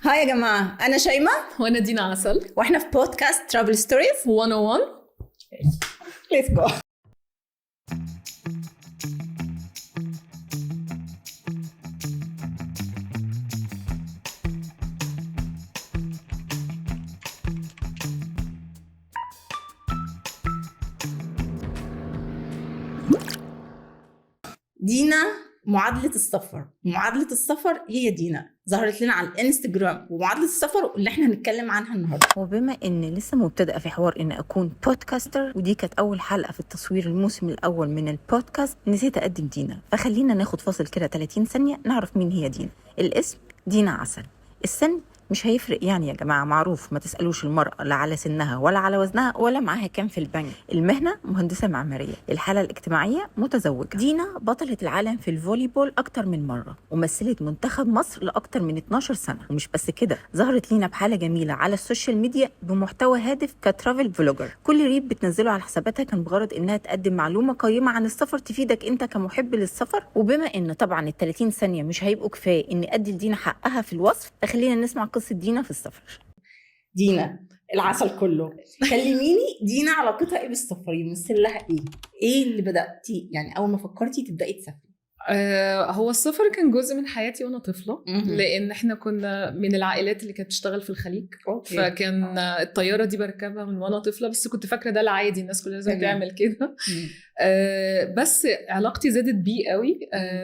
Hi يا جماعة، انا شيماء وانا دينا عسل، واحنا في بودكاست Travel Stories 101. Let's go. دينا معادلة السفر، معادلة السفر هي دينا، ظهرت لنا على الانستجرام، ومعادلة السفر اللي احنا هنتكلم عنها النهارده. وبما ان لسه مبتدئة في حوار ان اكون podcaster، ودي كانت اول حلقة في التصوير الموسم الاول من البودكاست، نسيت اقدم دينا، فخلينا ناخد فاصل كده 30 ثانية نعرف مين هي دينا. الاسم دينا عسل، السن مش هيفرق يعني يا جماعة، معروف ما تسألوش المرأة لا على سنها ولا على وزنها ولا معاها كام في البنك. المهنة مهندسة معمارية، الحالة الاجتماعية متزوجة. دينا بطلة العالم في ال volleyball أكتر من مرة، ومثلت منتخب مصر لأكتر من 12 سنة. ومش بس كده، ظهرت لينا بحالة جميلة على ال social media بمحتوى هادف ك travel vlogger. كل reel بتنزله على حساباتها كان بغرض إنها تقدم معلومة قيمة عن السفر تفيدك أنت كمحب للسفر. وبما إن طبعا ال 30 ثانية مش هيبقوا كفاية إن أدي لدينا حقها في الوصف، فخلينا نسمع قصة دينا في السفر. دينا العسل كله، كلميني دينا علاقتها ايه بالسفر؟ يمثل لها ايه؟ ايه اللي بدأتي يعني اول ما فكرتي تبدأي تسافري؟ هو السفر كان جزء من حياتي وانا طفله، لان احنا كنا من العائلات اللي كانت بتشتغل في الخليج. Okay. فكان الطيارة دي بركبها من وانا طفله، بس كنت فاكره ده العادي، الناس كلها لازم تعمل كده. بس علاقتي زادت بيه قوي،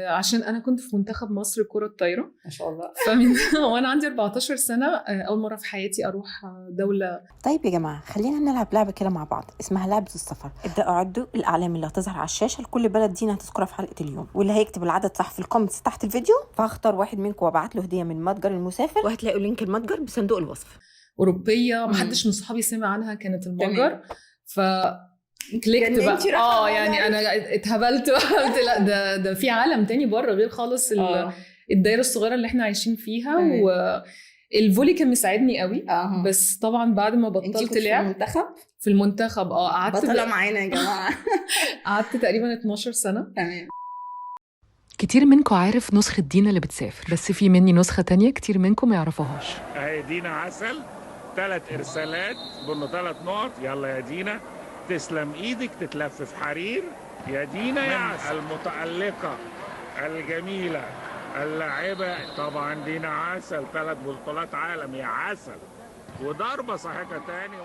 عشان انا كنت في منتخب مصر كره الطايره ما شاء الله. فمن وانا عندي 14 سنة، اول مرة في حياتي اروح دولة. طيب يا جماعة، خلينا نلعب لعبه كده مع بعض اسمها لعبه السفر. ابداوا عدوا الاعلام اللي هتظهر على الشاشة لكل بلد دينا هتذكرها في حلقة اليوم، واللي هيكتب العدد صح في ال comments تحت الفيديو فهختار واحد منكم وابعت له هديه من متجر المسافر، وهتلاقوا link المتجر بصندوق الوصف. اوروبية محدش من صحابي سمع عنها، كانت المجر. ف clicked بقى، يعني انا اتهبلت قلت لا ده في عالم تاني بره غير خالص الدايرة الصغيرة اللي احنا عايشين فيها. وال volley كان مساعدني قوي. بس طبعا بعد ما بطلت لعب في المنتخب قعدت بطلة معانا يا جماعة. قعدت تقريبا 12 سنة. تمام. كتير منكم عارف نسخة دينا اللي بتسافر، بس في مني نسخة تانية كتير منكم ما يعرفوهاش. اهي دينا عسل، 3 ارسالات بنو 3 نقط. يلا يا دينا، تسلم ايدك، تتلف في حرير يا دينا يا عسل. المتألقة الجميلة اللاعبة طبعا دينا عسل، 3 بطولات عالم يا عسل، وضربة صحيحة تاني.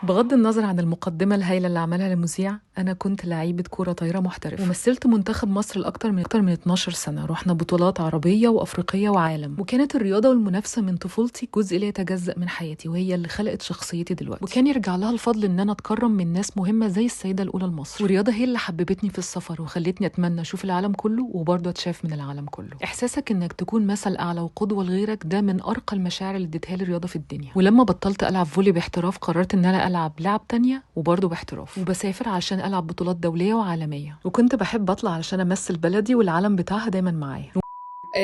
بغض النظر عن المقدمة الهائلة اللي عملها المذيع، أنا كنت لعيبة كرة طايرة محترفة ومثلت منتخب مصر لأكتر من 12 سنة. رحنا بطولات عربية وأفريقية وعالم، وكانت الرياضة والمنافسة من طفولتي جزء لا يتجزأ من حياتي، وهي اللي خلقت شخصيتي دلوقتي. وكان يرجع لها الفضل إن أنا أتكرم من ناس مهمة زي السيدة الأولى لمصر. والرياضة هي اللي حببتني في السفر وخلتني أتمنى أشوف العالم كله وبرضه أتشاف من العالم كله. إحساسك إنك تكون مثل أعلى وقدوة لغيرك ده من أرقى المشاعر اللي اديتها لي الرياضة في الدنيا. ولما بطلت ألعب volley باحتراف قررت إن أنا ألعب لعب تانية وبرضه باحتراف، وبسافر عشان ألعب بطولات دولية وعالمية. وكنت بحب أطلع علشان أمثل بلدي والعالم بتاعها دايما معايا.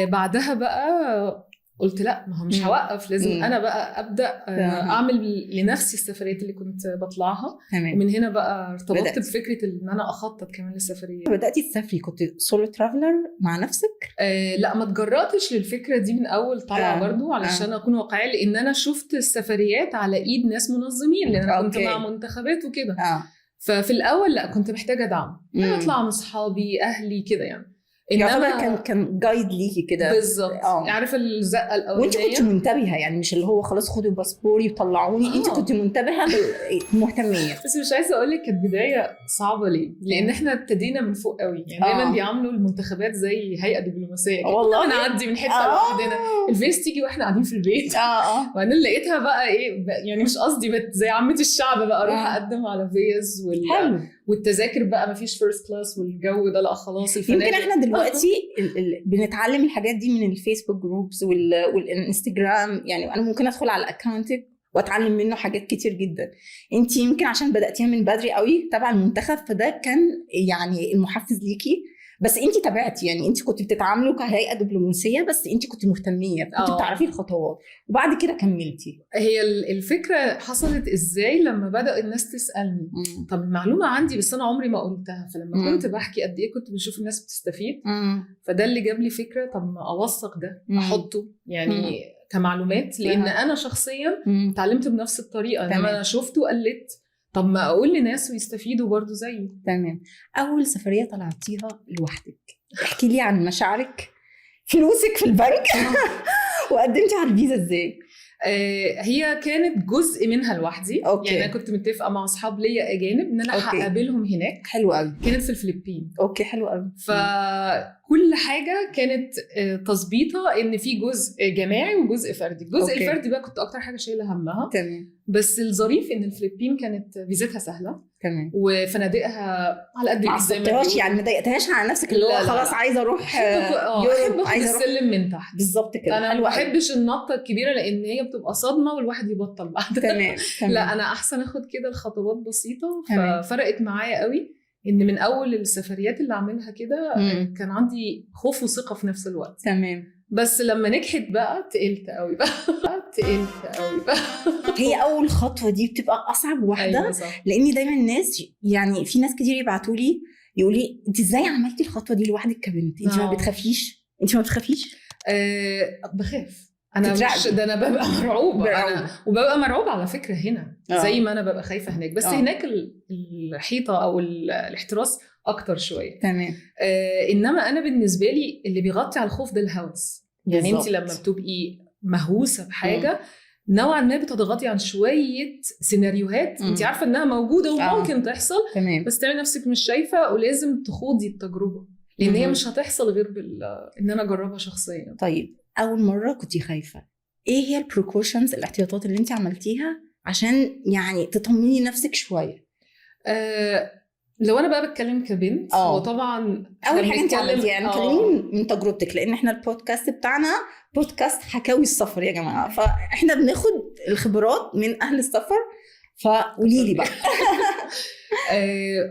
بعدها بقى قلت لا، ما هو مش هوقف، لازم أنا بقى أبدأ أعمل لنفسي السفريات اللي كنت بطلعها. ومن هنا بقى ارتبطت بفكرة إن أنا أخطط كمان للسفريات. بدأتي تسافري كنت solo traveler مع نفسك؟ لا، ما تجرأتش للفكرة دي من أول طلعة برضو، علشان أكون واقعية، لأن أنا شفت السفريات على إيد ناس منظمين، لأن أنا كنت مع منتخبات وكده. ففي الأول لا، كنت محتاجة دعم، أطلع مع أصحابي، أهلي كده يعني. يعتبر كان guide ليكي كده بالظبط. عارفه الزقه الاولانية، وانت كنت منتبهه يعني، مش اللي هو خلاص خدوا باسبوري وطلعوني. انت كنت منتبهه مهتميه. بس مش عايزه اقول لك كانت بداية صعبة ليه، لان احنا ابتدينا من فوق قوي يعني. دايما بيعاملوا المنتخبات زي هيئة دبلوماسية والله نعدي من حتة لوحدنا، الفيس تيجي واحنا قاعدين في البيت. وبعدين لقيتها بقى ايه يعني، مش قصدي زي عامة الشعب بقى، اروح اقدم على فيز والتذاكر بقى مفيش first class والجو ده، لا خلاص الفنادق. يمكن احنا دلوقتي بنتعلم الحاجات دي من الفيسبوك groups والانستجرام يعني. انا ممكن ادخل على account ك واتعلم منه حاجات كتير جدا. انت يمكن عشان بداتيها من بدري قوي تبع المنتخب، فده كان يعني المحفز ليكي. بس انت تابعتي يعني، انت كنت بتتعاملوا كهيئة دبلوماسية، بس انت كنت مهتميه، كنت بتعرفي الخطوات، وبعد كده كملتي. هي الفكرة حصلت ازاي لما بدا الناس تسالني؟ طب المعلومة عندي بس انا عمري ما قلتها. فلما كنت بحكي قد ايه كنت بشوف الناس بتستفيد. فده اللي جاب لي فكرة، طب ما اوثق ده، احطه يعني. كمعلومات، لان انا شخصيا اتعلمت بنفس الطريقه، انما انا شفت وقلدت، طب ما اقول لناس ويستفيدوا برضو زيي. تمام. اول سفرية طلعتيها لوحدك، احكي لي عن مشاعرك، فلوسك في البنك، وقدمتي على الفيزا ازاي؟ هي كانت جزء منها لوحدي. يعني انا كنت متفقه مع اصحاب ليا اجانب ان انا هقابلهم هناك. حلو قوي. كانت في الفلبين. okay، حلو قوي. فكل حاجة كانت تظبيطه ان في جزء جماعي وجزء فردي. الجزء الفردي بقى كنت اكتر حاجة شايله همها. بس الظريف ان الفلبين كانت فيزتها سهله. وفنادقها على قد ما الإيد زي ما عصبتهاش بيقولوا. يعني ما ضايقتهاش على نفسك اللي هو لا، لا، خلاص لا. عايزه اروح احب Europe، اخد عايزه اروح السلم من تحت. بالظبط كده. انا ما حلو قوي. بحبش النطه الكبيره، لان هي بتبقى صدمة والواحد يبطل بعدها. تمام. لا، انا احسن اخد كده الخطوات بسيطه. ففرقت معايا قوي ان من اول السفريات اللي اعملها كده كان عندي خوف وثقه في نفس الوقت. بس لما نجحت بقى تقلت قوي بقى، تقلت قوي بقى. هي اول خطوة دي بتبقى اصعب واحده. ايوه صح. لان دايما الناس، يعني في ناس كتير يبعتوا لي يقولوا لي: انت ازاي عملتي الخطوة دي لوحدك كبنت؟ انت ما بتخافيش؟ انت ما بتخافيش؟ أه بخاف انا، مش تترعبي. ده انا ببقى مرعوبه انا. مرعوبة. وببقى مرعوبه على فكرة هنا زي ما انا ببقى خايفة هناك، بس هناك الحيطة او الاحتراس اكتر شويه. انما انا بالنسبة لي اللي بيغطي على الخوف ده الهوس، يعني انت لما بتبقي مهووسه بحاجة نوعا ما بتضغطي عن شوية سيناريوهات انت عارفه انها موجودة وممكن تحصل، بس تعملي نفسك مش شايفه، ولازم تخوضي التجربة لان هي مش هتحصل غير ان انا اجربها شخصيا. طيب، اول مرة كنتي خايفه، ايه هي ال precautions، الاحتياطات اللي انت عملتيها عشان يعني تطمني نفسك شويه؟ لو انا بقى بتكلم كبنت، وطبعا اول إحنا حاجة انت بنتكلم- عملتيها، يعني كلميني من تجربتك، لان احنا البودكاست بتاعنا بودكاست حكاوي السفر يا جماعه، فاحنا بناخد الخبرات من اهل السفر، فقولي لي بقى.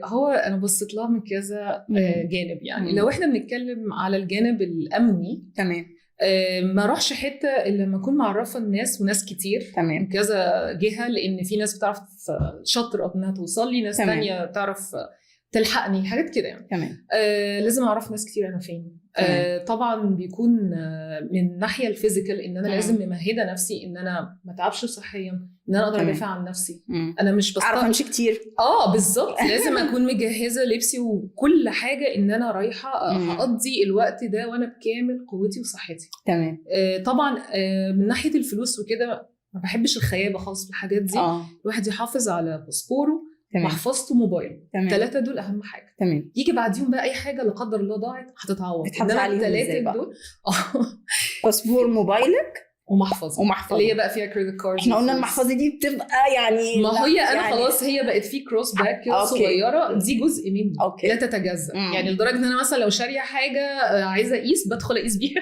هو انا بصيت لها من كذا جانب يعني. لو احنا بنتكلم على الجانب الامني، ما اروحش حتة الا لما اكون معرفة الناس، وناس كتير من كذا جهه، لان في ناس بتعرف شاطرة انها توصل لي، ناس تانية تعرف تلحقني، حاجات كده يعني. لازم اعرف ناس كتير انا فين. طبعا بيكون من ناحية ال physical ان انا لازم ممهده نفسي ان انا ما اتعبش صحيا، ان انا اقدر ادافع عن نفسي. انا مش اعرف امشي كتير. اه بالظبط، لازم اكون مجهزة لبسي وكل حاجه، ان انا رايحة هقضي الوقت ده وانا بكامل قوتي وصحتي. طبعا من ناحية الفلوس وكده، ما بحبش الخيابه خالص في الحاجات دي. الواحد يحافظ على باسبوره، محفظته، موبايله. الثلاثة دول اهم حاجه. يجي بعديهم بقى اي حاجة لا قدر الله ضاعت هتتعوض. بتحافظي انما عليهم إزاي الثلاثة بقى؟ دول باسبور، موبايلك، ومحفظه. ومحفظه. اللي هي بقى فيها credit card. احنا قلنا المحفظة دي بتبقى يعني ما لا، هي انا يعني خلاص هي بقت في cross bag كده صغيره، دي جزء مني لا تتجزا. يعني لدرجة ان انا مثلا لو شاريه حاجة عايزه اقيس، بدخل اقيس بيها.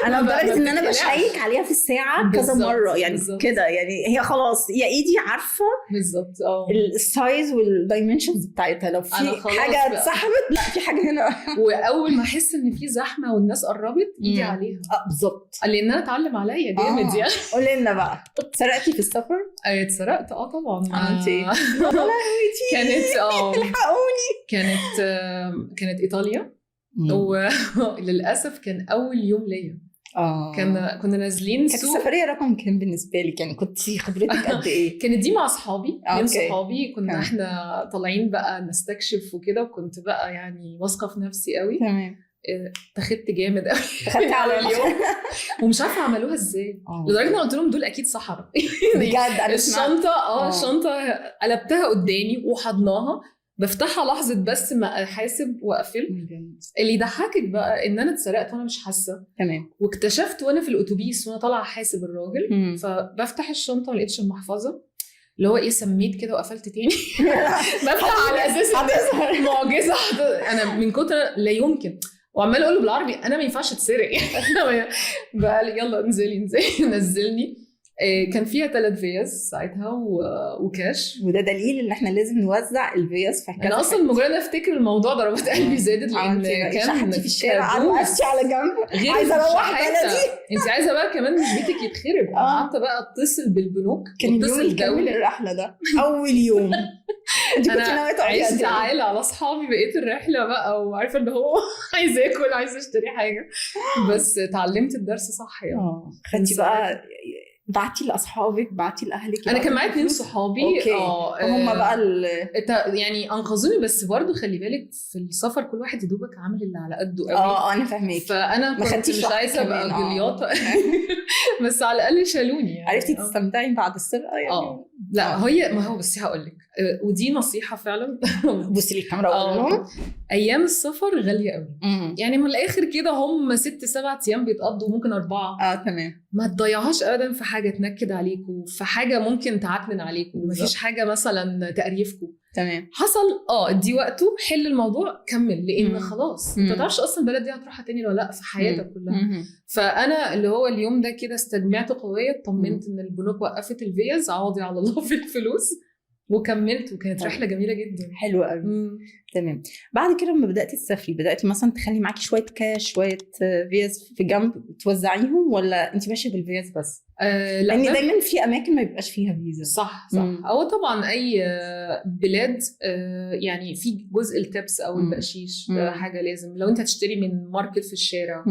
انا لدرجة ما ان انا بتتقلقش. بشيك عليها في الساعة كذا مرة يعني كده، يعني هي خلاص يا ايدي عارفه بالظبط اه ال size وال dimensions بتاعتها، لو في أنا خلاص حاجة بقى. اتسحبت، لا في حاجة هنا. واول ما احس ان في زحمة والناس قربت، ايدي عليها. اه بالظبط. لان انا اتعلم عليا جامد يعني. قولي لنا بقى، سرقتي في السفر؟ اتسرقت اه طبعا. عملتي ايه؟ كانت الحقوني. كانت ايطاليا، وللاسف كان اول يوم ليا. كنا نازلين كانت سوق. السفرية رقم كام بالنسبة لك؟ يعني كنت خبرتك قد ايه؟ كانت دي مع اصحابي، اتنين صحابي، كنا احنا طالعين بقى نستكشف وكده، وكنت بقى يعني واثقة في نفسي قوي. اتاخدت جامد قوي خدت على اليوم، ومش عارفه عملوها ازاي، لدرجة ان أنا قلت لهم دول اكيد سحره. بجد انا سمعت الشنطه الشنطة قلبتها قدامي وحضناها، بفتحها لحظة بس ما احاسب واقفل. اللي يضحكك بقى ان انا اتسرقت وانا مش حاسه. واكتشفت وانا في الاتوبيس وانا طالعه احاسب الراجل، فبفتح الشنطة ما لقيتش المحفظه، اللي هو ايه، سميت كده وقفلت تاني، بفتح على اساس إن هتظهر. معجزه انا من كتر لا يمكن، وعمال اقول له بالعربي انا ما ينفعش اتسرق بقى لي يلا انزلي انزلي، نزلني. كان فيها 3 فيز ساعتها وكاش. وده دليل ان احنا لازم نوزع الفيز في انا اصلا مجرد افتكر الموضوع ضربات قلبي زادت، لان كان في الشارع وقفتي على جنب عايزه اروح بلدي. انت عايزه بقى كمان مش بيتك يتخرب. انا قعدت بقى اتصل بالبنوك، كان اتصل دولي الرحلة ده اول يوم. انت كنت ناوية تقعدي قد ايه؟ عايله على اصحابي بقيت الرحلة بقى، وعارفه ان هو عايز اكل عايز اشتري حاجة، بس اتعلمت الدرس صح يعني. خدتي بقى بعتي لاصحابك، بعتي لاهلك؟ انا كان معايا 2 صحابي. هم بقى يعني انقذوني. بس برضو خلي بالك في السفر كل واحد يدوبك عامل اللي على قده قوي. انا فاهمك. فانا كنت مش عايزه ابقى جلياطه بس على الاقل شالوني يعني. عرفتي تستمتعي بعد السرقة يعني؟ لا هي ما هو بس هقول لك، ودي نصيحة فعلا. بصي للكاميرا وقول لهم ايام السفر غالية قوي. يعني من الاخر كده هم 6-7 ايام بيتقضوا، ممكن 4. تمام. ما تضيعهاش ابدا في حاجة تنكد عليكم، في حاجة ممكن تعكنن عليكم، مفيش حاجة مثلا تقريفكم. تمام. حصل ادي وقته، حل الموضوع، كمل، لان خلاص انت ما تعرفش اصلا البلد دي هتروحها تاني ولا لا في حياتك كلها. فانا اللي هو اليوم ده كده استجمعت قوية، اطمنت ان البنوك وقفت الفيز، عوضي على الله في الفلوس، وكملت، وكانت رحله جميلة جدا. حلوة قوي. تمام. بعد كده لما بداتي تسافري، بداتي مثلا تخلي معاكي شوية كاش، شوية فيز في جنب توزعيهم، ولا انت ماشية بالفيز بس؟ لا، لان دايما في اماكن ما بيبقاش فيها فيزا. صح. او طبعا اي بلاد يعني في جزء ال tips او البقشيش ده حاجة لازم لو انت هتشتري من market في الشارع.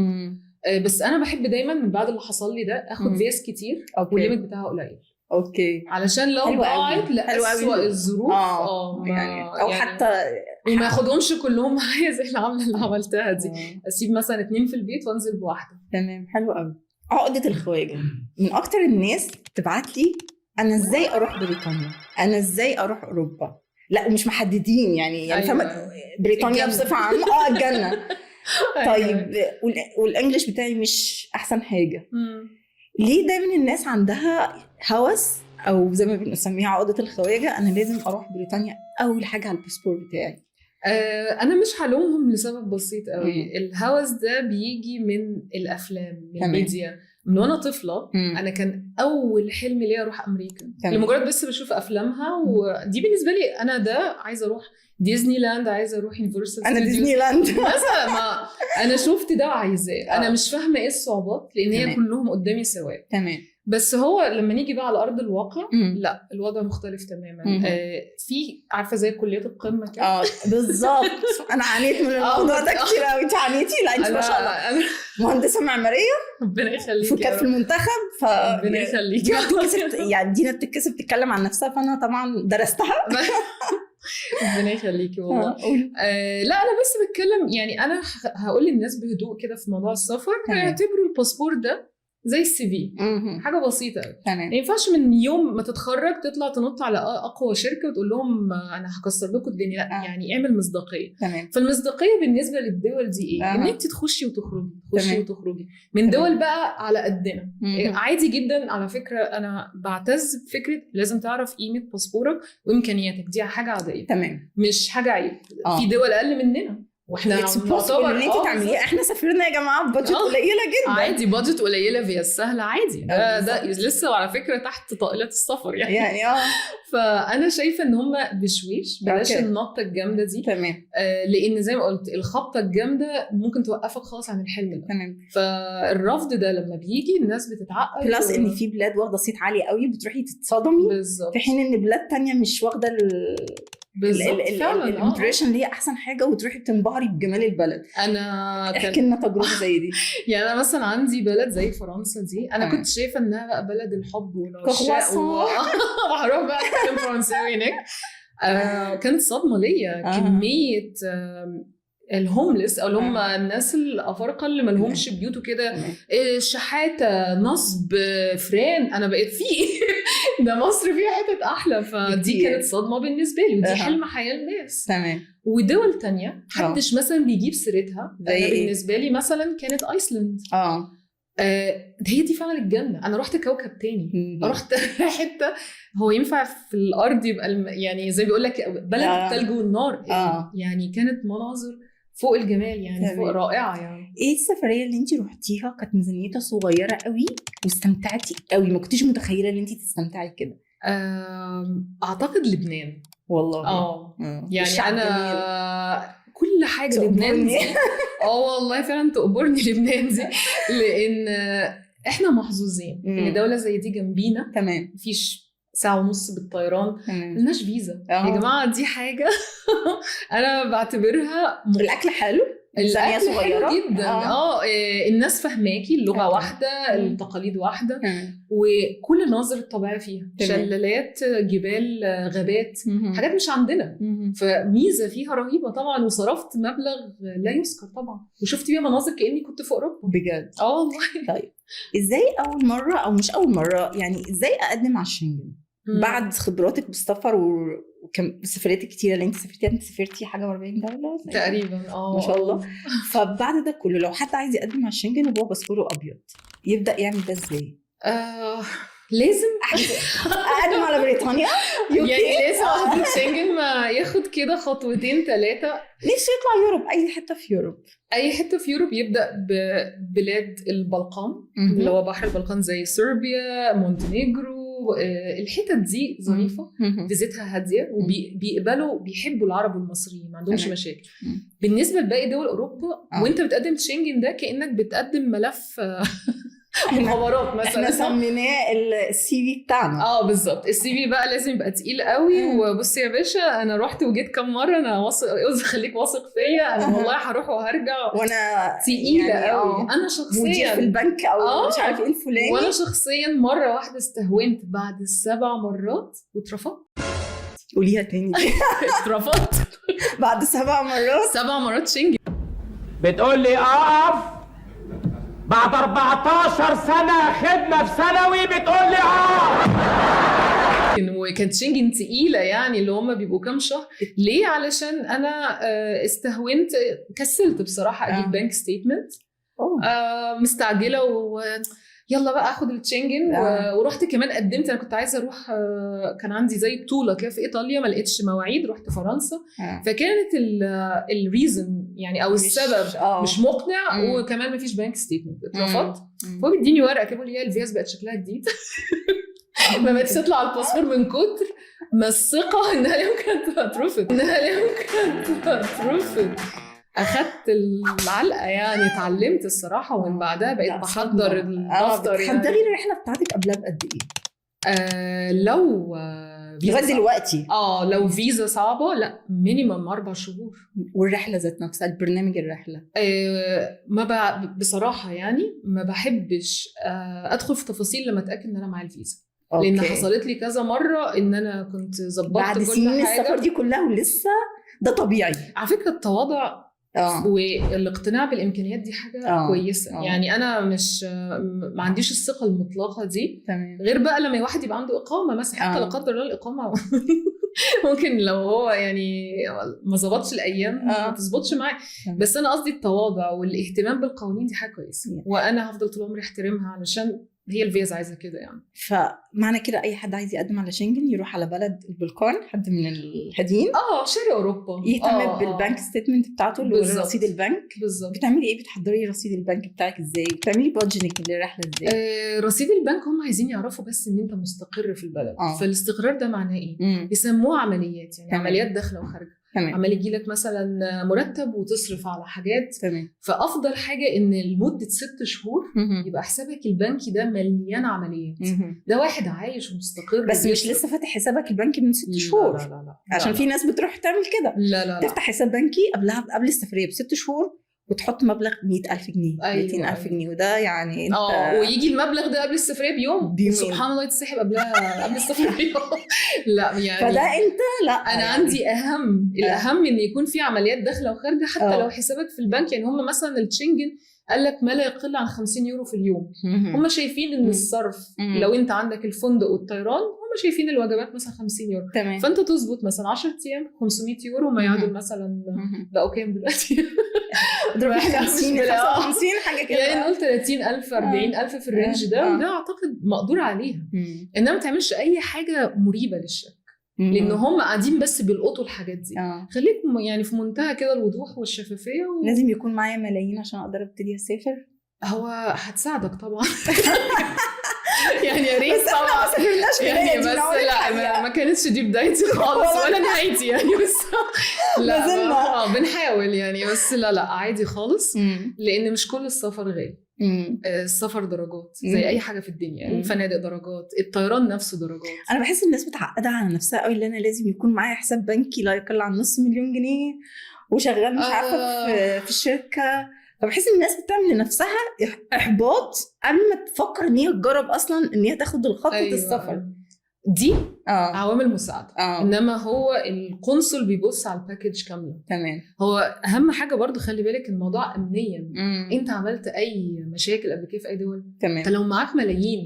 بس انا بحب دايما من بعد اللي حصل لي ده اخد فيز كتير وال limit بتاعها قليل. okay. علشان لو ضاعت لأسوأ الظروف يعني او يعني حتى وما اخدهمش كلهم معايا زي العملة اللي عملتها دي. اسيب مثلا 2 في البيت وانزل بواحدة. تمام. حلو قوي. عقده الخواجه من اكتر الناس تبعت لي انا ازاي اروح بريطانيا، انا ازاي اروح اوروبا. لا ومش محددين يعني أيوة. فاهمه بريطانيا بصفة عامة الجنة. طيب وال English بتاعي مش احسن حاجة. ليه دايما الناس عندها هوس او زي ما بنسميها عقده الخواجه، انا لازم اروح بريطانيا اول حاجة على الباسبور بتاعي؟ انا مش هلومهم لسبب بسيط قوي. الهوس ده بيجي من الافلام، من الميديا. من وانا طفله انا كان اول حلم ليا اروح امريكا. لمجرد بس بشوف افلامها، ودي بالنسبة لي انا ده عايزه اروح ديزني لاند، عايزه اروح يونيفرسال. انا ديزني لاند مثلا، ما انا شفت ده وعايزاه. انا مش فاهمه ايه الصعوبات لان هي كلهم قدامي سواء. تمام. بس هو لما نيجي بقى على ارض الواقع لا، الوضع مختلف تماما. في عارفه زي كليات القمه كده. بالظبط. انا عانيت من الموضوع ده كتير قوي. انت عانيتي؟ لا انت ما شاء الله مهندسه معمارية، ربنا يخليكي، وكانت في المنتخب، ف ربنا يخليكي. يعني دينا بتتكسف تتكلم عن نفسها، فانا طبعا درستها. ربنا يخليكي والله. لا انا بس بتكلم يعني، انا هقول للناس بهدوء كده في موضوع السفر، اعتبروا الباسبور ده زي ال CV، حاجة بسيطة قوي. ما ينفعش من يوم ما تتخرج تطلع تنط على اقوى شركة وتقول لهم انا هكسر لكم الدنيا. لا، يعني اعمل مصداقية. فالمصداقيه بالنسبة للدول دي ايه؟ ان انت تخشي وتخرجي، تخشي وتخرجي من دول بقى على قدنا. عادي جدا. على فكرة انا بعتز بفكره لازم تعرف قيمة باسبورك وامكانياتك، دي حاجة عادية. تمام. مش حاجة عيب. في دول اقل مننا واحنا نعتبر ان انت تعمليه. احنا سافرنا يا جماعة ب budget قليله جدا. عادي، budget قليله في السهلة عادي. ده لسه وعلى فكرة تحت طائلة السفر يعني. فانا شايفه ان هم بشويش، بلاش النطه الجامدة دي. تمام. لان زي ما قلت الخبطه الجامدة ممكن توقفك خالص عن الحلم ده. تمام. فالرفض ده لما بيجي الناس بتتعقد، plus ان في بلاد واخده صيت عالي قوي بتروحي تتصدمي. بالظبط. في حين ان بلاد تانية مش واخده ال impression اللي هي احسن حاجة، وتروحي تنبهري بجمال البلد. انا احكي لنا تجربه زي دي. يعني انا مثلا عندي بلد زي فرنسا دي، انا كنت شايفه انها بقى بلد الحب والعشاق وهروح بقى اتكلم فرنساوي هناك. كانت صدمة ليا كمية ال homeless او اللي هم الناس الافارقة اللي ما لهمش بيوت وكده، شحاته، نصب، فران. انا بقيت فيه ده مصر فيها حتت احلى. فدي كانت صدمة بالنسبة لي، ودي حلم حياة الناس. تمام. ودول تانية محدش مثلا بيجيب سيرتها. انا بالنسبة لي مثلا كانت ايسلند. هي دي فعلا الجنة. انا رحت كوكب تاني، رحت حتة هو ينفع في الارض يبقى يعني زي بيقول لك بلد الثلج والنار. يعني كانت مناظر فوق الجمال يعني، فوق رائعة يعني. ايه السفرية اللي انت روحتيها كانت ميزانيتها صغيرة قوي واستمتعتي قوي، ما كنتيش متخيله ان انت تستمتعي كده؟ اعتقد لبنان. والله يعني انا كل حاجة لبنان دي والله فعلا تقبرني لبنان دي، لان احنا محظوظين ان دولة زي دي جنبينا. تمام. مفيش 1.5 ساعة بالطيران، ملناش فيزا. يا جماعة دي حاجة انا بعتبرها الاكل حلو، الاكل حلو جدا. الناس فهماكي، اللغة واحدة، التقاليد واحدة، وكل المناظر الطبيعية فيها. شلالات، جبال، غابات، حاجات مش عندنا. فميزه فيها رهيبة طبعا، وصرفت مبلغ لا يذكر طبعا، وشفت بيها مناظر كاني كنت في اوروبا بجد. والله. طيب ازاي اول مرة، او مش اول مرة يعني، ازاي اقدم على الشنجن بعد خبراتك بالسفر والسفريات الكتيرة اللي انت سافرتيها؟ انت سافرتي حاجة 40 دولة تقريبا. ما شاء الله. فبعد ده كله لو حد عايز يقدم على الشنجن وهو باسبوره ابيض، يبدا يعمل ده ازاي؟ لازم اقدم على بريطانيا يعني لازم واحد شنجن ما ياخد كده خطوتين ثلاثة. نفسه يطلع Europe، اي حتة في Europe. اي حتة في Europe، يبدا ببلاد البلقان، اللي هو بحر البلقان، زي صربيا، مونتينيجرو، الحتت دي ظريفة، فيزتها هادية، وبيقبلوا، بيحبوا العرب والمصريين، ما عندهمش مشاكل. بالنسبة لباقي دول اوروبا، وانت بتقدم شنجن ده كانك بتقدم ملف مخابرات مثلا. احنا سميناه ال CV بتاعنا. بالظبط. ال CV بقى لازم يبقى تقيل قوي. وبصي يا باشا، انا رحت وجيت كم مرة، انا واثق، خليك واثق فيا، انا والله هروح وهرجع، وانا تقيلة يعني قوي. انا شخصيا مدير في البنك او مش عارف ايه الفلاني. وانا شخصيا مرة واحدة استهونت بعد 7 مرات واترفضت. قوليها تاني. اترفضت بعد 7 مرات. 7 مرات شنجن. بتقول لي اقف بعد 14 سنة خدمة في ثانوي، بتقول لي وكانت شنجن تقيلة يعني، اللي هم بيبقوا كام شهر. ليه؟ علشان أنا استهونت، كسلت بصراحة أجيب bank statement، مستعجلة و يلا بقى اخد الشنجن. ورحت كمان قدمت، انا كنت عايزه اروح، كان عندي زي بطوله كده في ايطاليا، ما لقيتش مواعيد، رحت فرنسا. فكانت ال reason يعني او السبب مش مقنع، وكمان ما فيش bank statement، اترفضت. فهو بيديني ورقة كده بيقول لي الفيز بقت شكلها جديد. ما بقتش تطلع على الباسبور من كتر ما الثقة انها يمكن تترفض، انها يمكن تترفض. اخدت العلقة يعني، اتعلمت الصراحة، ومن بعدها بقيت بحضر الدفتر. بتحضري يعني الرحلة بتاعتك قبلها بقد ايه؟ لو لغاية دلوقتي لو فيزا صعبة، لا minimum 4 شهور. والرحلة ذات نفسها، البرنامج الرحلة، ما بصراحة يعني ما بحبش ادخل في تفاصيل لما اتاكد ان انا معايا الفيزا. لان حصلت لي كذا مرة ان انا كنت ظبطت بعد كل سنين حاجة، السفر دي كلها ولسه ده طبيعي. على فكرة التواضع والاقتناع بالامكانيات دي حاجة كويسة. يعني انا مش ما عنديش الثقة المطلقة دي. تمام. غير بقى لما واحد يبقى عنده اقامه مثلا، حتى لا قدر الله الاقامة ممكن لو هو يعني ما ظبطش الايام ما تظبطش معاه. بس انا قصدي التواضع والاهتمام بالقوانين دي حاجة كويسة، وانا هفضل طول عمري احترمها علشان هي الفيزا عايزه كده يعني. فمعنى كده اي حد عايز يقدم على شنجن يروح على بلد البلقان، حد من الهاديين، شرق اوروبا، يهتم بال bank statement بتاعته اللي هو رصيد البنك. بالظبط. بتعملي ايه؟ بتحضري رصيد البنك بتاعك ازاي؟ بتعملي budgeting للرحلة ازاي؟ رصيد البنك هم عايزين يعرفوا بس ان انت مستقر في البلد. فالاستقرار ده معناه ايه؟ بيسموه عمليات، يعني عمليات داخله وخارجه. عمال يجي لك مثلا مرتب وتصرف على حاجات. تمام. فافضل حاجة ان لمدة 6 شهور يبقى حسابك البنكي ده مليان عمليات. ده واحد عايش ومستقر، بس مش لسه فاتح حسابك البنكي من 6 شهور. لا لا لا، عشان لا. في ناس بتروح تعمل كده. لا لا، تفتح حساب بنكي قبل السفرية ب6 شهور وتحط مبلغ 100,000 جنيه، 200,000 جنيه، وده يعني انت ويجي المبلغ ده قبل السفرية بيوم، سبحان الله يتسحب قبلها قبل السفرية بيوم. لا يعني فده انت لا انا يعني عندي الاهم ان يكون في عمليات داخله وخارجه حتى لو حسابك في البنك. يعني هم مثلا الشنجن قال لك ما لا يقل عن 50 يورو في اليوم. هم شايفين ان الصرف لو انت عندك الفندق والطيران، هم شايفين الوجبات مثلا 50 يورو. تمام. فانت تظبط مثلا 10 ايام 500 يورو، ما يعادل مثلا بقوا كام دلوقتي؟ 50 55 حاجة كده يعني، نقول 30,000 40,000 في ال range ده. وده اعتقد مقدور عليها. انما ما تعملش اي حاجة مريبه للشك. لان هم قاعدين بس بيلقطوا الحاجات دي. خليك يعني في منتهى كده الوضوح والشفافيه لازم يكون معايا ملايين عشان اقدر ابتدي اسافر؟ هو هتساعدك طبعا يعني يا ريت بس احنا طبعا ما سافرناش يعني بلادي. بس لا، ما كانتش دي بدايتي خالص ولا نهايتي يعني، بس لا ما زلنا. بنحاول يعني، بس لا لا عادي خالص، لان مش كل السفر غالي. السفر درجات زي اي حاجة في الدنيا، الفنادق درجات، الطيران نفسه درجات. انا بحس الناس بتعقدها على نفسها قوي، اللي انا لازم يكون معايا حساب بنكي لا يقل عن 500,000 جنيه وشغال مش عارفه في الشركه، فبحس ان الناس بتعمل لنفسها احباط قبل ما تفكر ان هي تجرب اصلا ان هي تاخد الخطوة السفر. دي عوامل مساعده، انما هو القنصل بيبص على ال package كامله. هو اهم حاجة برضو خلي بالك الموضوع امنيا، انت عملت اي مشاكل قبل كده في اي دول؟ انت لو معاك ملايين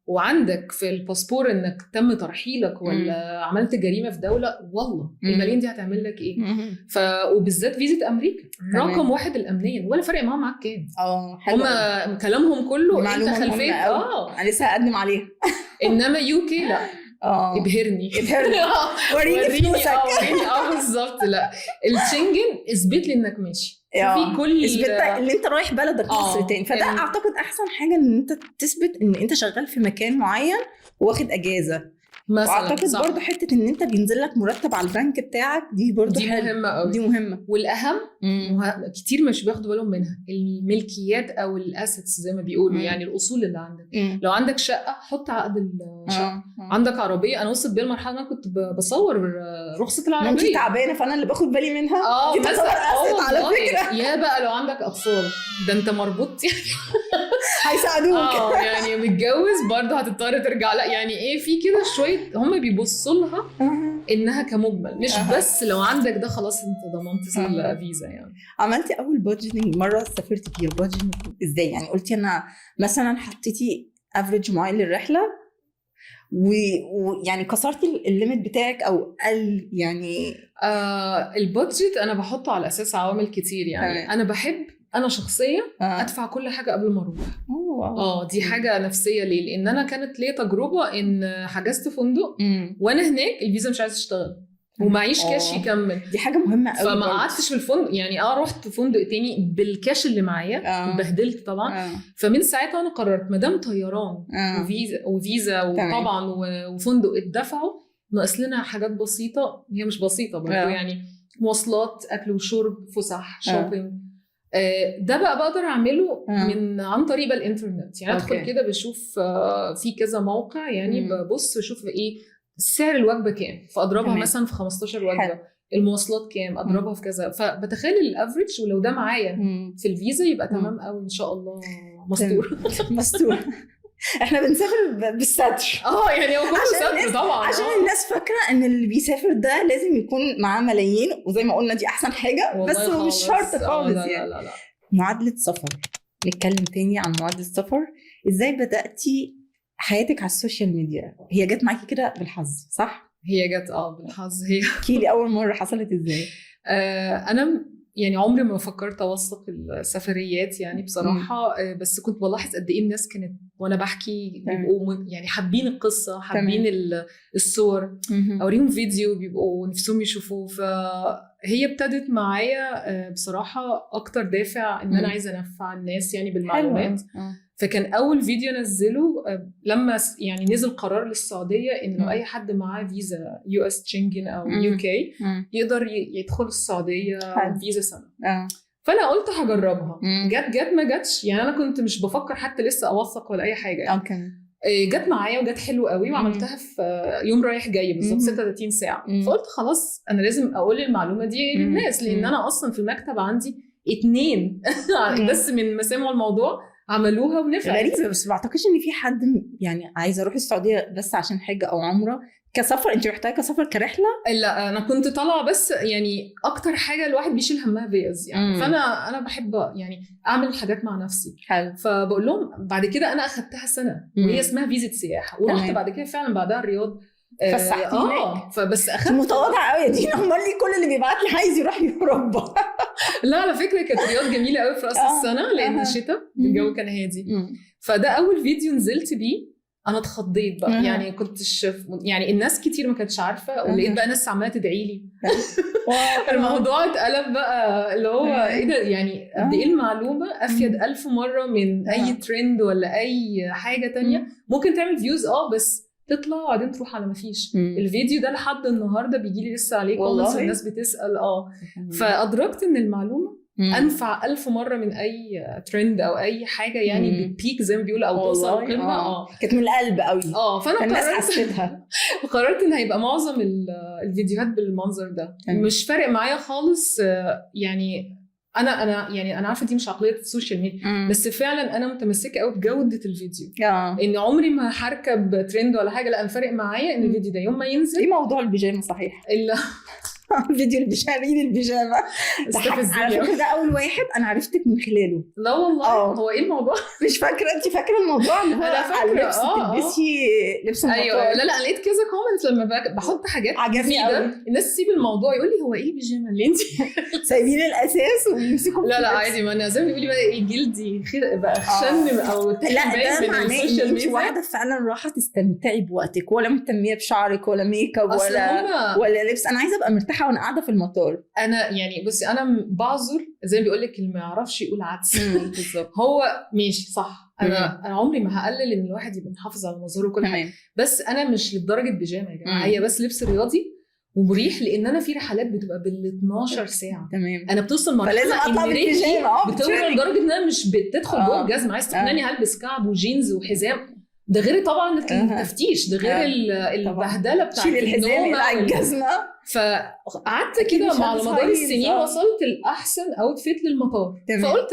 وعندك في الباسبور انك تم ترحيلك ولا عملت جريمة في دوله، والله الملايين دي هتعمل لك ايه؟ وبالذات فيزا امريكا رقم واحد الامنيا، ولا فرق معاهم معاك كام. حلو. هما كلامهم كله انت معلومة مهمة خلفيه. أوي. انا لسه هقدم عليها. انما UK لا، ابهرني. ابهرني. وريني فلوسك. وريني، بالظبط. لا، الشنجن اثبت لي انك ماشي في كل اثبت ان انت رايح بلدك مصر تاني، فده اعتقد احسن حاجة ان انت تثبت ان انت شغال في مكان معين واخد اجازه. مثلا. واعتقد برضو حتة ان انت بينزل لك مرتب على البنك بتاعك دي برضو دي حلوة. مهمة قوي. دي مهمه. والاهم كتير مش بياخدوا بالهم منها، الملكيات او ال assets زي ما بيقولوا، يعني الاصول اللي عندك. لو عندك شقه حط عقد الشقه. عندك عربيه، انا وصلت بيا المرحلة ان انا كنت بصور رخصه ما انت العربيه. تعبانة فانا اللي باخد بالي منها. دي مثلا. تعتبر asset على والله. فكرة. يا بقى لو عندك اطفال ده انت مربوط يعني. هيساعدوك. يعني متجوز برضه هتضطر ترجع، لا يعني ايه، في كده شوية هم بيبصوا لها انها كمجمل، مش بس لو عندك ده خلاص انت ضمنت الفيزا يعني. عملتي اول budgeting مرة سافرتي فيها budgeting ازاي؟ يعني قلتي انا مثلا حطيتي average معين للرحلة ويعني كسرتي ال limit بتاعك او قل يعني؟ ال budget انا بحطه على اساس عوامل كتير يعني. انا بحب انا شخصيا ادفع كل حاجة قبل ما اروح. wow. دي حاجة نفسيه. ليه؟ لان انا كانت ليا تجربه ان حجزت فندق وانا هناك الفيزا مش عايزه تشتغل ومعيش كاش يكمل. دي حاجة مهمة قوي فما برضه. قعدتش في الفندق يعني، رحت فندق تاني بالكاش اللي معايا، اتبهدلت طبعا. فمن ساعتها انا قررت ما دام طيران وفيزا وطبعا وفندق اتدفعوا، ناقص لنا حاجات بسيطه، هي مش بسيطة برضه، يعني مواصلات، اكل وشرب، فسح، shopping، ده بقى بقدر اعمله من عن طريق بقى الانترنت يعني، ادخل كده بشوف في كذا موقع يعني، ببص اشوف ايه سعر الوجبة كام، فاضربها مثلا في 15 وجبه. المواصلات كام، اضربها في كذا، فبتخيل ال average، ولو ده معايا في الفيزا يبقى تمام قوي ان شاء الله، مستور. مستور. احنا بنسافر بالستر. يعني هو كله عشان ستر طبعا. عشان الناس فاكره ان اللي بيسافر ده لازم يكون معاه ملايين، وزي ما قلنا دي احسن حاجه، والله بس هو مش خالص. شرط خالص. لا. يعني لا لا لا. معادلة سفر، نتكلم تاني عن معادلة السفر. ازاي بداتي حياتك على ال social media؟ هي جت معاكي كده بالحظ صح؟ هي جت بالحظ هي. احكي لي اول مرة حصلت ازاي؟ انا يعني عمري ما فكرت اوثق السفريات يعني بصراحه، بس كنت بلاحظ قد ايه الناس كانت وانا بحكي بيبقوا يعني حابين القصه، حابين الصور، اوريهم فيديو بيبقوا نفسهم يشوفوه. فهي ابتدت معايا بصراحة اكتر دافع ان انا عايزه انفع الناس يعني بالمعلومات. فكان اول فيديو نزله لما يعني نزل قرار للسعودية انه اي حد معاه فيزا US شنجن او UK يقدر يدخل السعودية فيزا سنه. فانا قلت هجربها. جت جت، ما جاتش يعني انا كنت مش بفكر حتى لسه اوثق ولا اي حاجة يعني. جت معايا وجت حلو قوي، وعملتها في يوم رايح جاي بالظبط، 36 ساعه. فقلت خلاص انا لازم اقول المعلومة دي للناس، لان انا اصلا في المكتب عندي اتنين بس من ما سمعوا الموضوع عملوها ونفعت. غريبه، بس ما اعتقدش ان في حد يعني عايز اروح السعودية بس عشان حاجة او عمره كسفر. انت رحتها كسفر كرحله؟ لا، انا كنت طالعه بس يعني اكتر حاجة الواحد بيشيل همها فيز يعني. فانا بحب يعني اعمل حاجات مع نفسي. فبقول لهم بعد كده انا اخدتها سنة وهي اسمها فيزا سياحه، ورحت بعد كده فعلا بعدها الرياض. فسحتي هناك. فبس اخدت متواضعة قوي يا دينا، امال ليه كل اللي بيبعت لي عايز يروح اوروبا؟ لا على فكرة كانت الرياض جميلة قوي في راس السنة لان الشتاء الجو كان هادي. فده اول فيديو نزلت بيه. انا اتخضيت بقى. يعني كنتش، يعني الناس كتير ما كانتش عارفه، ولقيت بقى ناس عماله تدعي لي. الموضوع اتقلب بقى اللي هو ايه ده، يعني قد ايه المعلومة افيد 1000 مرة من اي ترند ولا اي حاجة تانية ممكن تعمل views، بس تطلع وبعدين تروح على ما فيش. الفيديو ده لحد النهارده بيجي لي لسه عليه comments والناس بتسال. فادركت ان المعلومة انفع 1000 مرة من اي ترند او اي حاجة، يعني بت peak زي ما بيقولوا او توصل القمه. كانت من القلب قوي. فانا الناس حسيتها. قررت ان هيبقى معظم الفيديوهات بالمنظر ده. مش فارق معايا خالص. يعني انا يعني انا عارفه دي مش عقلية ال social media، بس فعلا انا متمسكة قوي بجوده الفيديو. ان عمري ما هركب ترند ولا حاجة، لا انا فارق معايا ان الفيديو ده يوم ما ينزل. ايه موضوع البيجامه صحيح؟ فيديو البيجامه، البيجامه على فكرة ده اول واحد انا عرفتك من خلاله. لا والله. هو ايه الموضوع؟ مش فاكره. انت فاكره الموضوع اللي هو انا فاكره لبس تلبسي لبس المطار. ايوه. لا لا، لقيت كذا comment لما بحط حاجات عجبني قوي. الناس تسيب الموضوع يقول لي هو ايه البيجامه اللي انت سايبين الاساس ويمسكوا. لا لا عادي، ما انا زي ما بيقولي بقى ايه، جلدي بقى خشن او لا ده معناه ان انت واحدة فعلا راحة تستمتعي بوقتك، ولا مهتميه بشعرك ولا ميك اب ولا لبس. انا عايزه ابقى مرتاحة وانا قاعدة في المطار. انا يعني بصي، انا بعذر زي ما بيقول لك اللي ما يعرفش يقول عدس. بالظبط. هو ماشي صح، انا عمري ما هقلل ان الواحد يبقى محافظ على مظهره وكل حاجة، بس انا مش لدرجة بيجامه يا جماعة. هي بس لبس رياضي ومريح، لان انا في رحلات بتبقى بال 12 ساعة. تمام. انا بتوصل مرحلة فلازم اطلع بالبيجامه، بتوصل لدرجة ان انا مش بتدخل جوه الجزمة، عايز تقنعني هلبس كعب وجينز وحزام؟ ده غير طبعا التفتيش، ده غير البهدله بتاعت شيل الحزام الى الجزمة. فقعدت كده مع مدار السنين وصلت الاحسن outfit للمطار. فقلت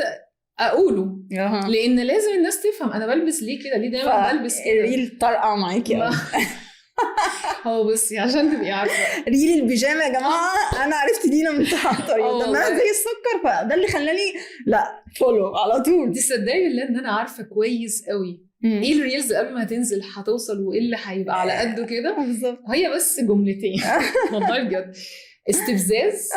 اقوله لان لازم الناس تفهم انا بلبس ليه كده، ليه دايما بلبس كده. ال reel طرقه معاكي قوي. هو بصي عشان تبقي عارفه reel البيجامه يا جماعة، انا عرفت دينا من تحت طريقه دمها زي السكر، فده اللي خلاني لا follow على طول. تصدقي بالله ان انا عارفه كويس قوي ايه ال reels قبل ما هتنزل هتوصل وايه اللي هيبقى على قده كده. بالظبط. هي بس جملتين والله بجد، استفزاز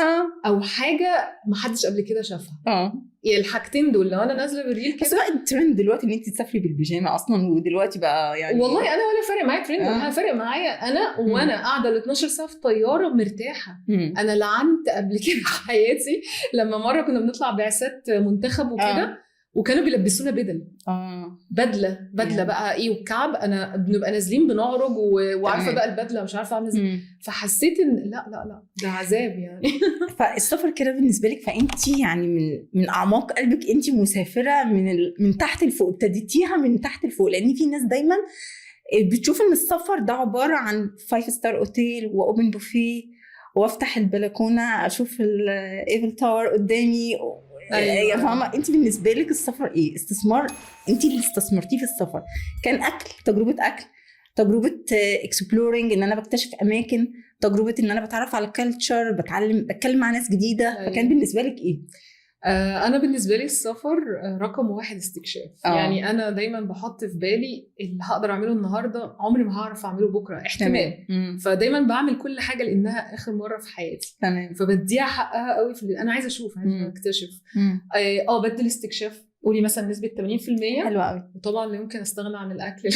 او حاجة ما حدش قبل كده شافها. الحاجتين دول لو انا نازله بال reel كده. بس بقى الترند دلوقتي ان انت تسافري بالبيجامه اصلا، ودلوقتي بقى يعني والله انا ولا فارق معايا ترند، انا فارق معايا انا وانا قاعدة ال 12 ساعة في الطيارة مرتاحة. انا لعنت قبل كده حياتي لما مرة كنا بنطلع بعثات منتخب وكده، وكانوا بيلبسونا بدل. بدله بقى ايه والكعب، انا بنبقى نازلين بنعرج وعارفه بقى البدلة مش عارفه اعمل ازاي. فحسيت ان لا لا لا ده عذاب يعني. فالسفر كده بالنسبة لك، فانت يعني من اعماق قلبك انت مسافرة من تحت لفوق، ابتديتيها من تحت لفوق. لان في ناس دايما بتشوف ان السفر ده عبارة عن 5 star hotel و open buffet، وافتح البلكونه اشوف ال Eiffel Tower قدامي. أيوة. فاهمه انت بالنسبة لك السفر ايه؟ استثمار. انت اللي استثمرتيه في السفر كان اكل، تجربه اكل، تجربه exploring ان انا بكتشف اماكن، تجربه ان انا بتعرف على ال culture، بتعلم، بتكلم مع ناس جديدة. أيوة. فكان بالنسبة لك ايه؟ انا بالنسبة لي السفر رقم 1 استكشاف. يعني انا دايما بحط في بالي اللي هقدر اعمله النهارده عمري ما هعرف اعمله بكره، احتمال. فدايما بعمل كل حاجة لانها اخر مرة في حياتي. تمام. فبديها حقها قوي في اللي انا عايزه اشوف، عايزه اكتشف. بدي الاستكشاف قولي مثلا نسبه 80%. حلوة قوي. وطبعا لا يمكن استغنى عن الاكل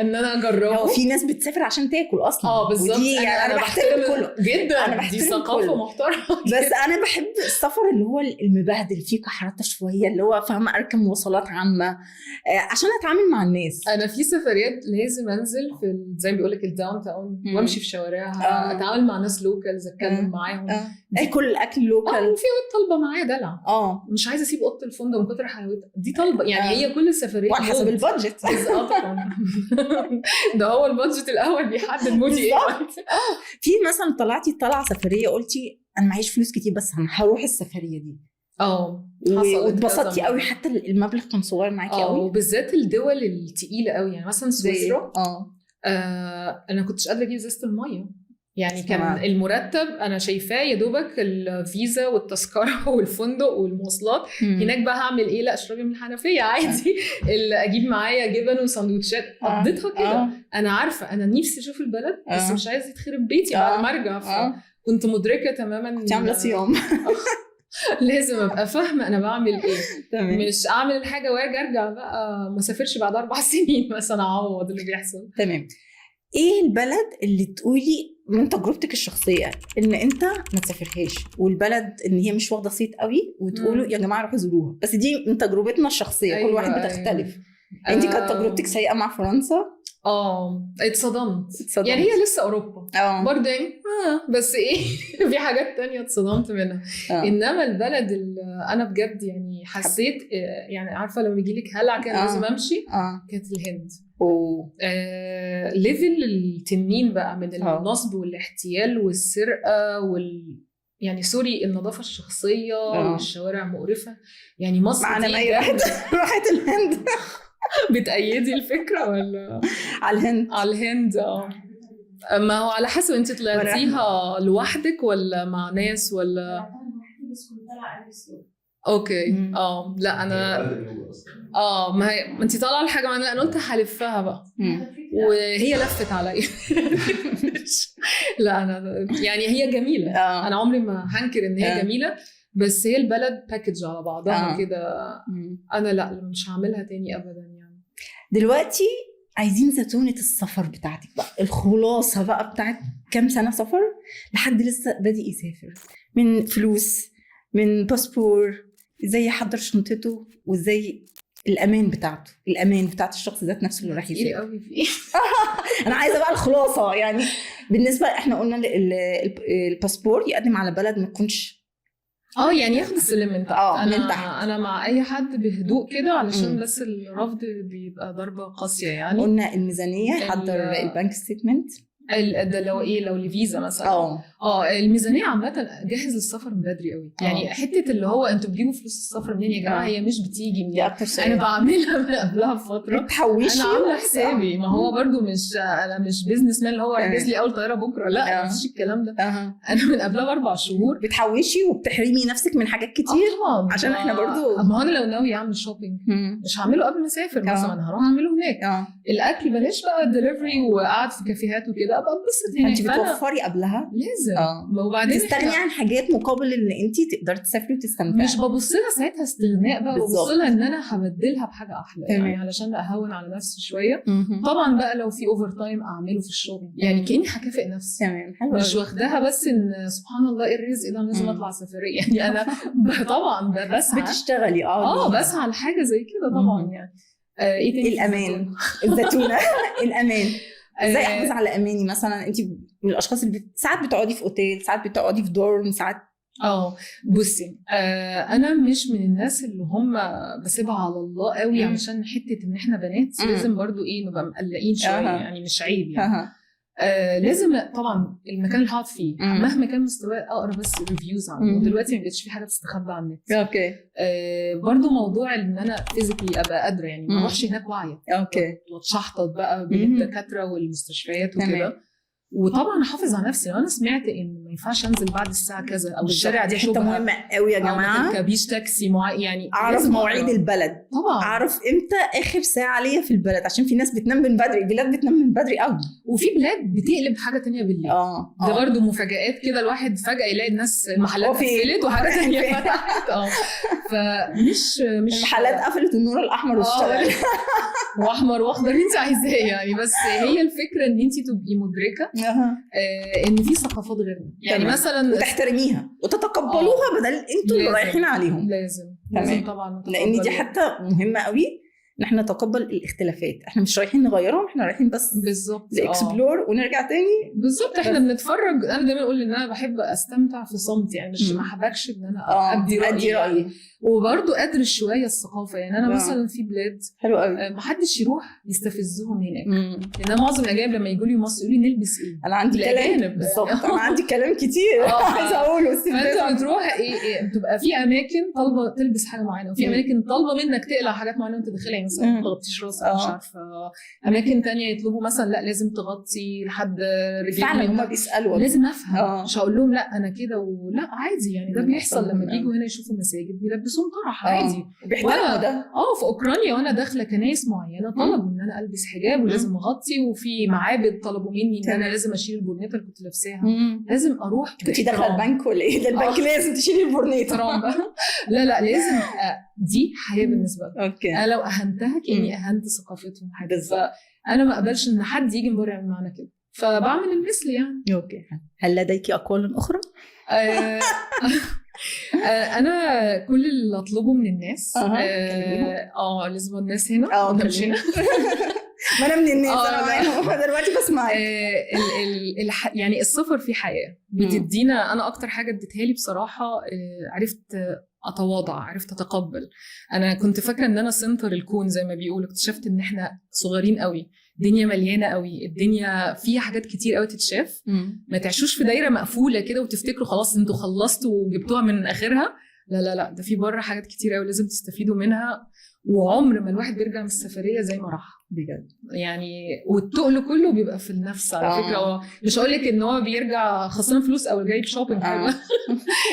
ان انا اجربه. هو في ناس بتسافر عشان تاكل اصلا. بالظبط. انا بحترم كله جدا، انا بحترم دي ثقافة محترمه. بس انا بحب السفر اللي هو المبهدل فيه كحرته شوية، اللي هو فاهمه اركب مواصلات عامة عشان اتعامل مع الناس. انا في سفريات لازم انزل في زي ما بيقول لك ال downtown وامشي في شوارعها، اتعامل مع ناس locals، اتكلم معاهم، اكل اكل local. وفي طالبه معايا دلع، مش عايزه اسيب اوضة الفندق من كتر حلاوتها، دي طالبه يعني. هي كل السفريات وعلى حسب ال budget. طبعا ده هو ال budget الاول بيحدد mood ي ايه. في مثلا طلعتي طلعه سفرية قلتي انا معيش فلوس كتير بس انا هروح السفرية دي، واتبسطتي قوي حتى المبلغ كان صغير معاكي قوي، وبالذات الدول الثقيلة قوي يعني مثلا سويسرا. انا كنتش قادرة اجيب ازازة المية يعني. كان المرتب انا شايفاه يا دوبك الفيزا والتذكره والفندق والمواصلات. هناك بقى هعمل ايه؟ لا اشربي من الحنفية عادي، اجيب معايا جبن وسندوتشات. قضيتها كده. انا عارفه انا نفسي اشوف البلد بس مش عايزه يتخرب بيتي بعد ما ارجع. كنت مدركه تماما. كنت عامله صيام. لازم ابقى فاهمه انا بعمل ايه. تمام. مش اعمل الحاجة وارجع بقى ما اسافرش بعد 4 سنين مثلا اعوض اللي بيحصل. تمام. ايه البلد اللي تقولي من تجربتك الشخصية ان انت ما تسافرهاش، والبلد ان هي مش واخده صيت قوي وتقولوا يا جماعة روحوا زوروها، بس دي من تجربتنا الشخصية. أيوة، كل واحد بتختلف. أيوة. انت كانت تجربتك سيئه مع فرنسا؟ اتصدمت. يعني هي لسه اوروبا برضه يعني بس ايه في حاجات تانية اتصدمت منها. انما البلد اللي انا بجد يعني حسيت يعني عارفه لما يجي لك هلع كان لازم امشي، كانت الهند. level التنين بقى من النصب والاحتيال والسرقة يعني sorry النظافة الشخصية والشوارع مقرفة. يعني مصر معنا مي راحت الهند. بتأيدي الفكرة ولا على الهند؟ على الهند. ما هو على حسب انت طلعتيها لوحدك ولا مع ناس ولا. okay. لا انا ما هي انت طالعه الحاجة معنا، انا قلت هلفها بقى وهي لفت عليا. لا انا يعني هي جميلة، انا عمري ما هنكر ان هي جميلة، بس هي البلد package على بعضها كده. انا لا مش هعملها تاني ابدا يعني. دلوقتي عايزين زتونة السفر بتاعتك بقى، الخلاصة بقى بتاعت كام سنة سفر لحد لسه بادئ يسافر، من فلوس، من باسبور، ازاي يحضر شنطته، وازاي الامان بتاعته، الامان بتاعت الشخص ذات نفسه اللي راح يسافر. انا عايزه بقى الخلاصة يعني. بالنسبة احنا قلنا الباسبور يقدم على بلد ما تكونش يعني ياخد السلم من تحت. من تحت. انا مع اي حد بهدوء كده علشان بس الرفض بيبقى ضربه قاسية يعني. قلنا الميزانية، حضر ال bank statement ده لو ايه، لو لفيزا مثلا. الميزانية عامة جهز للسفر من بدري قوي. يعني حتة اللي هو انتوا بتجيبوا فلوس السفر منين يا جماعة؟ هي مش بتيجي منين، انا بعملها من قبلها بفترة، بتحوشي، انا عامله حسابي. ما هو برده مش انا مش business man اللي هو هيحجز لي اول طيارة بكره، لا مفيش الكلام ده. انا من قبلها ب4 شهور بتحوشي وبتحرمي نفسك من حاجات كتير. عشان احنا برده ما هو انا لو ناوي اعمل shopping مش هعمله قبل ما اسافر مثلا، انا هروح اعمله هناك. الاكل بلاش بقى دليفري وقعد في كافيهات وكده، ابقى انبسط هناك. انت بتوفري قبلها لازم. وبعدين تستغني عن حاجات مقابل ان انت تقدري تسافري وتستمتعي. مش ببص لها ساعتها استغناء بقى، ببص لها ان انا هبدلها بحاجة احلى يعني علشان اهون على نفسي شوية. طبعا بقى لو في overtime اعمله في الشغل يعني كاني هكافئ نفسي. تمام، حلو. مش واخداها بس ان سبحان الله ايه الرزق ده لازم اطلع سفرية يعني. انا طبعا بسعى، بتشتغلي بسعى لحاجة زي كده طبعا يعني. ايه تاني؟ الامان، الزتونه. الامان، ازاي احافظ على اماني مثلا؟ انت من الاشخاص اللي ساعات بتقعدي في اوتيل، ساعات بتقعدي في dorm، ساعات بصي، انا مش من الناس اللي هم بسيبها على الله قوي، علشان حتة ان احنا بنات لازم برضو ايه نبقى مقلقين شوية يعني مش عيب يعني. لازم طبعا المكان اللي هقعد فيه مهما كان مستواه اقرا بس reviews عنه. دلوقتي ما بقتش في حاجة بتستخبى على النت. okay. برضو موضوع ان انا physically ابقى قادرة يعني ما اروحش هناك واعية. okay. واتشحطط بقى بين الدكاترة والمستشفيات وكده. وطبعا احافظ على نفسي. لو انا سمعت ان ما ينفعش انزل بعد الساعة كذا او الشارع دي حتة مهمة قوي يا جماعة، ما تركبيش تاكسي يعني اعرف مواعيد البلد طبعا، اعرف امتى اخر ساعة ليا في البلد، عشان في ناس بتنام من بدري، بلاد بتنام من بدري قوي، وفي بلاد بتقلب حاجة تانية بالليل. ده برده مفاجآت كده، الواحد فجاة يلاقي الناس المحلات قفلت وحاجه تانية فتحت. فمش مش المحلات قفلت والنور الاحمر واشتغل واحمر واخضر انت عايزاه يعني. بس هي الفكرة ان انت تبقي مدركه ان في ثقافات غيرنا يعني. تمام. مثلا وتحترميها وتتقبلوها بدل انتوا اللي رايحين عليهم. لازم طبعا، لان دي حتة مهمة قوي ان احنا نتقبل الاختلافات. احنا مش رايحين نغيرهم، احنا رايحين بس بالظبط ن explore ونرجع تاني. بالظبط. احنا بنتفرج. انا دايما اقول ان انا بحب استمتع في صمت يعني، مش ما احبكش ان انا ابدي رايي يعني. وبرده ادرس شوية الثقافة يعني. انا مثلا في بلاد حلو قوي ما حدش يروح يستفزهم هناك، لان معظم الاجانب لما يجوا لي مصر يقولوا لي نلبس ايه. انا عندي كلام بالظبط، انا عندي كلام كتير عايزه اقوله. فانت بتروح ايه بتبقى في اماكن طالبه تلبس حاجة معينة، وفي اماكن طالبه منك تقلع حاجات معينة وانت داخلها يعني، مثلا ما تغطيش راسك مش عارفه. اماكن تانية يطلبوا مثلا لا لازم تغطي لحد رجليك. فعلا هما بيسالوا، لازم افهم. مش هقول لهم لا انا كده ولا عادي يعني. ده بيحصل لما بيجوا هنا يشوفوا مساجد بيلبسوهم طرح عادي، بيحترموا ده. في اوكرانيا وانا داخله كنايس معينة طلبوا ان انا انا البس حجاب ولازم اغطي، وفي معابد طلبوا مني ان انا لازم اشيل البورنيطه اللي كنت لابساها، لازم اروح. كنت داخله البنك ولا ايه؟ ده البنك لازم تشيلي البورنيطه. احترام بقى. لا لا لازم، دي حياة بالنسبة لي. okay. انا لو اهنتها كاني اهنت ثقافتهم حاجه. بالظبط. انا ما اقبلش ان حد يجي من بره يعمل معانا كده، فبعمل المثل يعني. okay. هل لديك اقوال اخرى؟ انا كل اللي اطلبه من الناس لازم الناس هنا مش هنا. ما انا من الناس، انا معاهم دلوقتي بسمعك. يعني السفر في حياة بتدينا. انا اكتر حاجة اديتها لي بصراحة، عرفت اتواضع، عرفت اتقبل. انا كنت فاكره ان انا center الكون زي ما بيقولوا، اكتشفت ان احنا صغيرين قوي، الدنيا مليانة قوي، الدنيا فيها حاجات كتير قوي تتشاف. ما تعيشوش في دايرة مقفولة كده وتفتكروا خلاص انتوا خلصتوا وجبتوها من اخرها. لا لا لا، ده في بره حاجات كتير قوي لازم تستفيدوا منها. وعمر ما الواحد بيرجع من السفرية زي ما راح بجد يعني. والتقل كله بيبقى في النفس على فكرة. مش هقول لك ان هو بيرجع خسران فلوس او جايب shopping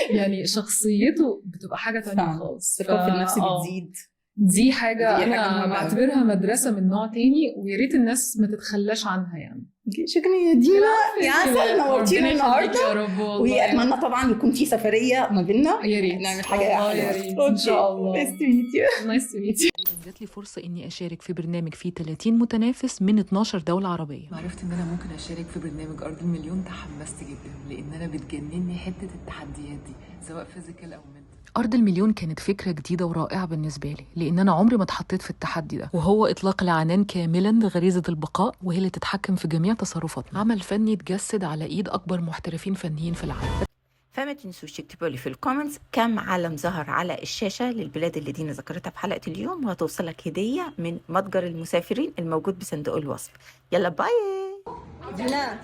يعني شخصيته بتبقى حاجة تانية خالص. الثقة في النفس بتزيد. دي حاجة انا بعتبرها مدرسه من نوع تاني، ويا ريت الناس ما تتخلاش عنها يعني. شكرا يا دينا، يا عسل، نورتينا النهارده. واتمنى طبعا يكون في سفرية ما بيننا، يا ريت نعمل حاجة حلوة يا ريت ان شاء الله. nice to meet you. nice to meet you. جات لي فرصة اني اشارك في برنامج فيه 30 متنافس من 12 دولة عربية. عرفت ان انا ممكن اشارك في برنامج ارض المليون، تحمست جدا لان انا بتجنني حتة التحديات دي سواء physical او mental. أرض المليون كانت فكرة جديدة ورائعة بالنسبة لي، لأن أنا عمري ما اتحطيت في التحدي ده، وهو إطلاق العنان كاملا لغريزة البقاء، وهي اللي تتحكم في جميع تصرفاتنا. عمل فني اتجسد على إيد أكبر محترفين فنيين في العالم. فما تنسوش تكتبوا لي في ال comments كم علم ظهر على الشاشة للبلاد اللي دينا ذكرتها في حلقة اليوم، وهتوصلك هدية من متجر المسافرين الموجود بصندوق الوصف. يلا bye. دينا،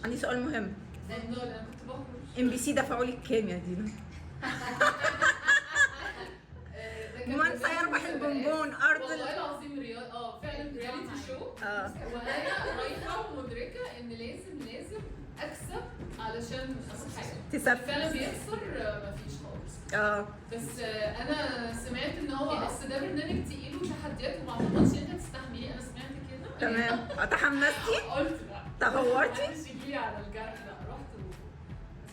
عندي سؤال مهم. MBC دفعوا لك كام يا دينا؟ من سيربح البونبون؟ ارض والله العظيم فعلا reality show. وانا رايحة ومدركه ان لازم اكسب علشان اخد حاجة. تسافر فعلا بيخسر مفيش خالص. بس انا سمعت ان هو اصل ده برنامج تقيل وتحديات وما اعتقدش ان انت تستحمليه. انا سمعت كده. تمام. تحمستي؟ قلت لا. تهورتي؟ محدش يجيلي على الجرح. لا، رحت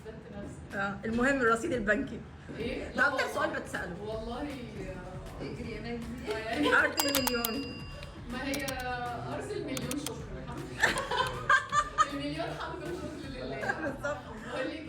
واثبتت نفسي. المهم الرصيد البنكي. ايه ده اكتر سؤال بتساله والله. اجري يا مجدي. ارض المليون. ما هي ارض المليون شكر الحمد لله. المليون حمد وشكر لله. بالظبط. بقول لك